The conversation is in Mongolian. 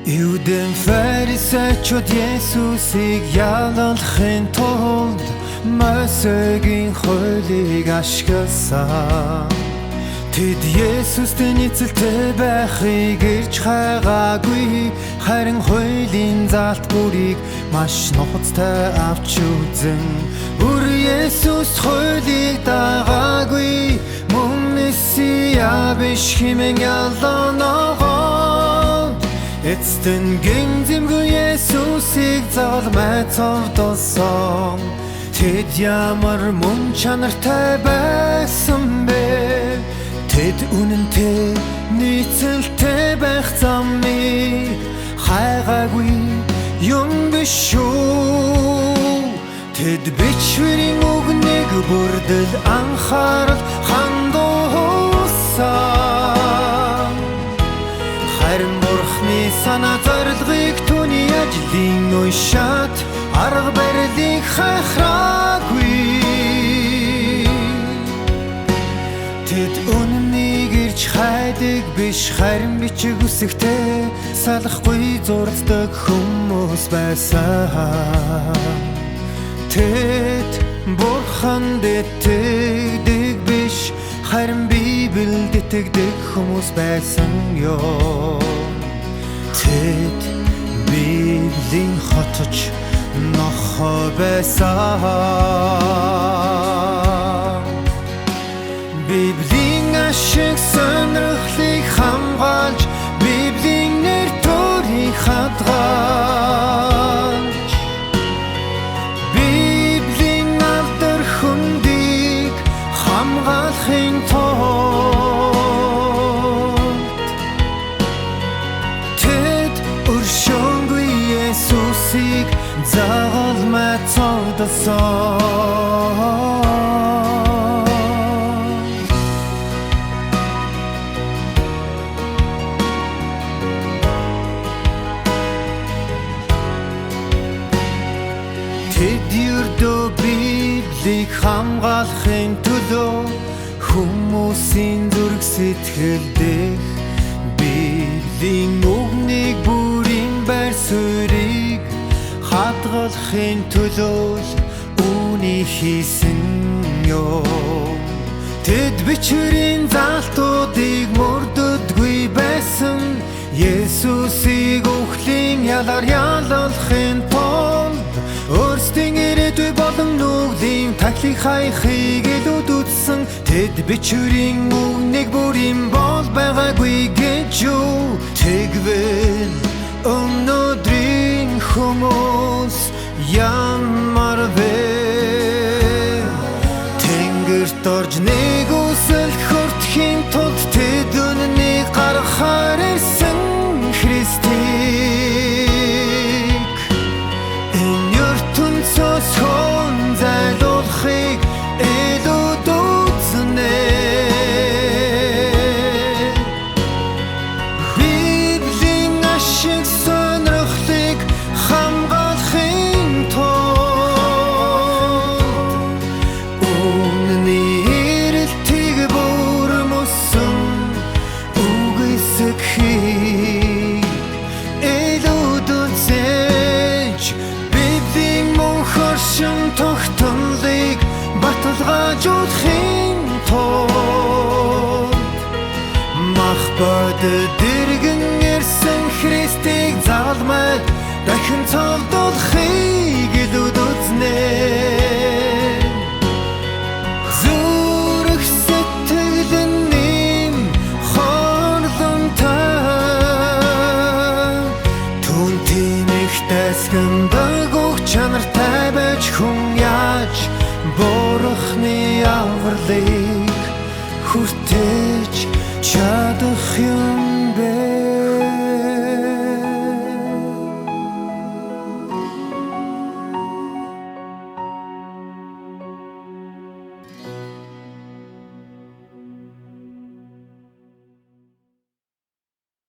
Иудэн фарисеучуд Есүсийг ялалахын тулд Мосегийн хуулийг ашигласан. Тэд Есүстэй нийцэлтэй байхыг ирж хайгаагүй, харин хуулийн заалт бүрийг маш нухацтай авч үзэн бүр Есүс хуулийг дагаагүй, мөн Месиа биш хэмээн яланагоод эцэст нь гэм зэмгүй Есүсийг загалмай цовдолсон. Тэд ямар мөн чанартай байсан бэ? Тэд үнэнтэй нийцэлтэй байх замыг хайгаагүй юм биш шүү. Тэд бичвэрийн үгнийг бүрдэл анхаарал хандуулсан. Харин Бурхны санаа зорилгыг түүний ажлын уншаад арга барилыг хайхраагүй. Тэд үнэнийг ирж хайдаг биш, харин бичиг үсэгтэй салахгүй зурцдаг хүмүүс байсан. Тэд Бурханд итгэдэг биш, харин Библиэд итгэдэг хүмүүс байсан юм. Тэд Библийн хотож нохой байсан. Библийн ашиг сонирхлыг хамгаалж, Библийн нэр төрийг хадгалж, Библийн алдар хөндийг хамгаалахын тулд тэд өршөөнгүй Есүсийг загалмай цовдолсон. Тэд ердөө Библийг хамгаалахын төлөө хүмүүсийн зүрх сэтгэл дэх Библийн үгнийг бүрийн байр суурийг хадгалахын төлөө үүний хийсэн юм. Тэд бичвэрийн заалтуудыг мөрдөдгүй байсан. Есүсийг үхлийн ялаар ялалахын тулд өөрсдийн ирээдүй болон нүглийн тахлыг хаяхыг илүүд үзсэн. Тэд бичвэрийн үгнийг бүрийн бол байгаагүй гэж юу? Тэгвэл өнөөдрийн хүмүүс ямар вэ? Тэнгэрт орж нэгүсэл хүртэхийн тулд тэд үнэнийг гаргахаар ирсэн Христийг энэ ертөнцөөс хүн зайлуулахыг илүүд үзнэ. Библийн ашиг сонирхлыг хамгаалахын тулд үнэний эрэлтийг бүр мөсөн үгүйсгэхийг илүүд үзэж, Библийн мөнх оршин тогтнолыг баталгаажуулахын тулд мах бодит дэргэн ирсэн Христийг загалмайд дахин цовдуулахыг илүүд үзнэ. Зүрх сэтгэл нь хорлонтой түн тэмэх дайсагнадаг уг чанартай байж хүн яаж Бурхны авралыг хүртэх